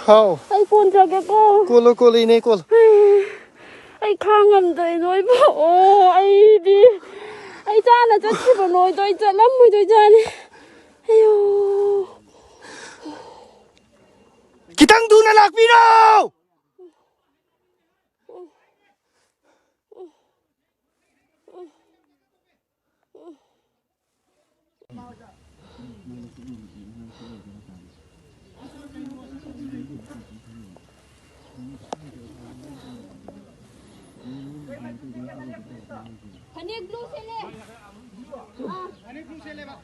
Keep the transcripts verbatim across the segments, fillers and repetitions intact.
ꯍꯥꯎ꯫ ꯑꯩ ꯀꯣꯟ ꯆꯠꯀꯦꯀꯣ꯫ ꯀꯣꯜꯂꯣ, ꯀꯣꯜꯂꯣ, ꯏꯅꯦ, ꯀꯣꯜꯂꯣ꯫ ꯑꯩ ꯈꯥꯡ ꯉꯝꯗ꯭ꯔꯦ ꯅꯣꯏꯕꯨ꯫ ꯑꯣ, ꯑꯩꯗꯤ ꯑꯩ ꯆꯥꯅ ꯆꯠꯈꯤꯕ ꯅꯣꯏꯗꯣ ꯑꯩ ꯆꯠꯂꯝꯃꯣꯏꯗꯣꯏꯖꯥꯠꯅꯤ꯫ ꯑꯌꯣ꯫ ꯈꯤꯇꯪ ꯊꯨꯅ ꯂꯥꯛꯄꯤꯔꯣ! ꯐꯅꯦꯛ ꯕ꯭ꯂꯨ ꯁꯦꯠꯂꯦ꯫ ꯑꯥ꯫ ꯐꯅꯦꯛ ꯕ꯭ꯂꯨ ꯁꯦꯠꯂꯦꯕ꯫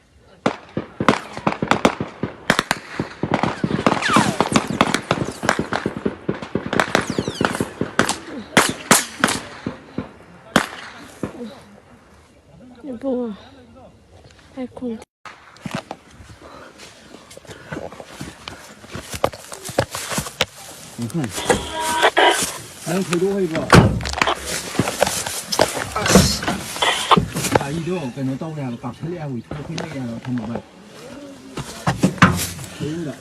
ꯏꯕꯨꯡꯉꯣ, ꯑꯩ ꯈꯣꯡ ꯅꯪ ꯊꯧꯗꯣꯛ ꯍꯩꯕ꯭ꯔꯣ? ꯒꯥꯔꯤꯗꯣ ꯀꯩꯅꯣ ꯇꯧꯔꯦ ꯍꯥꯏꯕ, ꯀꯥꯞꯁꯜꯂꯛꯑꯦ ꯍꯥꯏꯕ, ꯏꯊꯣꯛ ꯈꯨꯠꯂꯛꯑꯦ ꯍꯥꯏꯕ, ꯊꯝꯃꯣ ꯚꯥꯏ꯫ ꯃꯌꯨꯝꯗ꯫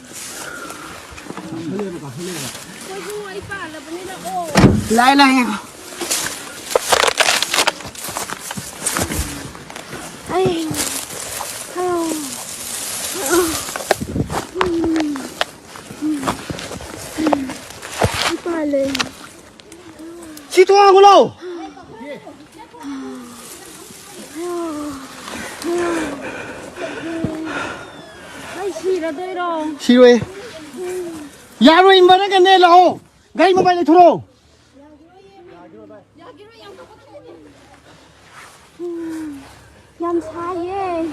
ꯀꯥꯞꯁꯜꯂꯛꯑꯦꯕ, ꯀꯥꯞꯁꯜꯂꯛꯑꯦꯕ꯫ ꯂꯥꯏ, ꯂꯥꯏ, ꯉꯥꯏꯈꯣ꯫ ꯑꯩ꯫ ꯑꯥ꯫ ꯎꯝ꯫ ꯄꯥꯜꯂꯦ꯫ ꯁꯤ ꯊꯣꯡ ꯍꯥꯡꯉꯨ ꯂꯥꯎ꯫ ꯑꯩ ꯁꯤꯔꯗꯣꯏꯔꯣ? ꯁꯤꯔꯣꯏ꯫ ꯌꯥꯔꯣꯏ, ꯏꯟꯚꯔꯇꯔꯒꯅꯦ, ꯂꯥꯛꯑꯣ꯫ ꯒꯥꯔꯤ ꯃꯃꯥꯏ ꯂꯩꯊꯣꯔꯛꯑꯣ꯫ ꯌꯥꯝ ꯁꯥꯏꯌꯦ꯫ ꯑꯩ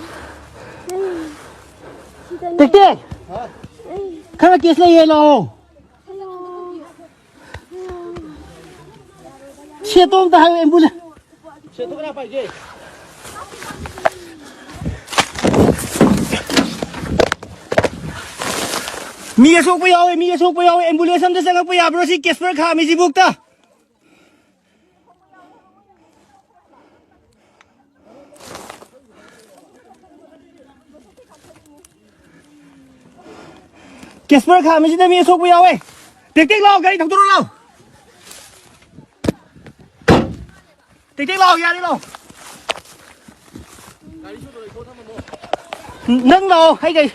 ꯁꯤꯗꯅꯦ꯫ ꯇꯦꯛꯇꯦꯛ! ꯑꯩ ꯈꯔ ꯀꯦꯁ ꯂꯩꯌꯦ, ꯂꯥꯛꯑꯣ꯫ ꯑꯌꯣ꯫ ꯁꯦꯠꯇꯣ ꯑꯝꯇ ꯍꯥꯏꯌꯨ, ꯑꯦꯝꯕꯨꯂꯦꯟꯁ꯫ ꯁꯦꯠꯇꯣ ꯀꯅꯥ ꯄꯥꯏꯒꯦ? ꯃꯤ ꯑꯁꯣꯛꯄ ꯌꯥꯎꯋꯦ, ꯃꯤ ꯑꯁꯣꯛꯄ ꯌꯥꯎꯋꯦ꯫ ꯑꯦꯝꯕꯨꯂꯦꯟꯁ ꯑꯝꯇ ꯆꯪꯉꯛꯄ ꯌꯥꯕ꯭ꯔꯣ ꯁꯤ ꯀꯦꯁꯄꯔ ꯈꯥꯝꯃꯤꯁꯤꯕꯨꯛꯇ? ꯀꯦꯁꯄꯔ ꯈꯥꯝꯃꯤꯁꯤꯗ ꯃꯤ ꯑꯁꯣꯛꯄ ꯌꯥꯎꯋꯦ꯫ ꯇꯦꯛ ꯇꯦꯛ ꯂꯥꯛꯑꯣ, ꯒꯥꯔꯤ ꯊꯧꯗꯣꯔꯛꯑꯣ, ꯂꯥꯛꯑꯣ꯫ ꯇꯦꯛ ꯇꯦꯛ ꯂꯥꯛꯑꯣ, ꯌꯥꯔꯦ, ꯂꯥꯛꯑꯣ꯫ ꯅꯪ ꯂꯥꯛꯑꯣ, ꯑꯩ ꯒꯥꯔꯤ꯫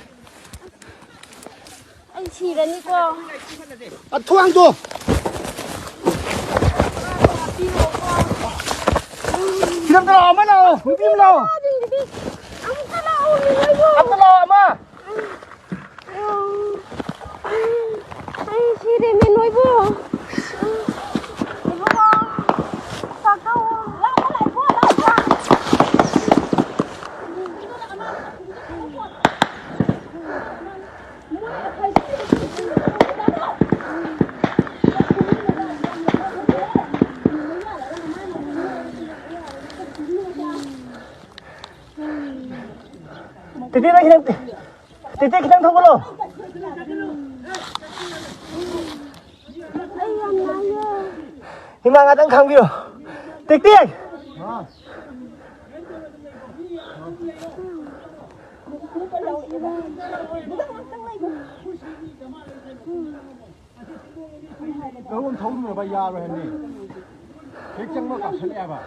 ꯑꯩ ꯁꯤꯔꯅꯤꯀꯣ꯫ ꯑ, ꯊꯣꯡꯗꯣ꯫ ꯐꯤꯂꯝꯗ ꯂꯥꯛꯑꯣ, ꯑꯃ ꯂꯥꯛꯑꯣ, ꯅꯨꯄꯤ ꯑꯃ ꯂꯥꯛꯑꯣ꯫ ꯑꯃꯨꯛꯇ ꯂꯥꯛꯑꯣ, ꯃꯤ ꯂꯣꯏꯕꯨ꯫ ꯑꯃ ꯂꯥꯛꯑꯣ, ꯑꯃ꯫ ꯑꯩ ꯁꯤꯔꯦꯅꯦ ꯅꯣꯏꯕꯨ꯫ ꯏꯕꯨꯡꯉꯣ, ꯆꯥꯛ ꯊꯣꯡꯉꯣ꯫ ꯂꯥꯛꯑꯣ, ꯂꯥꯛꯑꯣ, ꯂꯥꯛꯑꯣ꯫ ꯇꯦꯇꯦ, ꯅꯪ ꯈꯤꯇꯪ, ꯇꯦꯇꯦ, ꯈꯤꯇꯪ ꯊꯧꯒꯠꯂꯣ꯫ ꯏꯃꯥ, ꯉꯥꯛꯇꯪ ꯈꯥꯡꯕꯤꯌꯣ꯫ ꯇꯦꯛ ꯇꯦꯛ꯫ ꯀꯔꯣꯝ ꯊꯧꯔꯨꯔꯕ ꯌꯥꯔꯣꯏ ꯍꯥꯏꯕꯅꯤ꯫ ꯍꯦꯛ ꯆꯪꯕ ꯀꯥꯞꯁꯤꯜꯂꯛꯑꯦꯕ꯫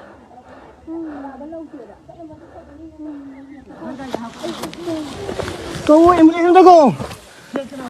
ꯀꯧ, ꯑꯦꯝꯕꯨꯂꯦꯟꯁ ꯑꯝꯇ ꯀꯧ꯫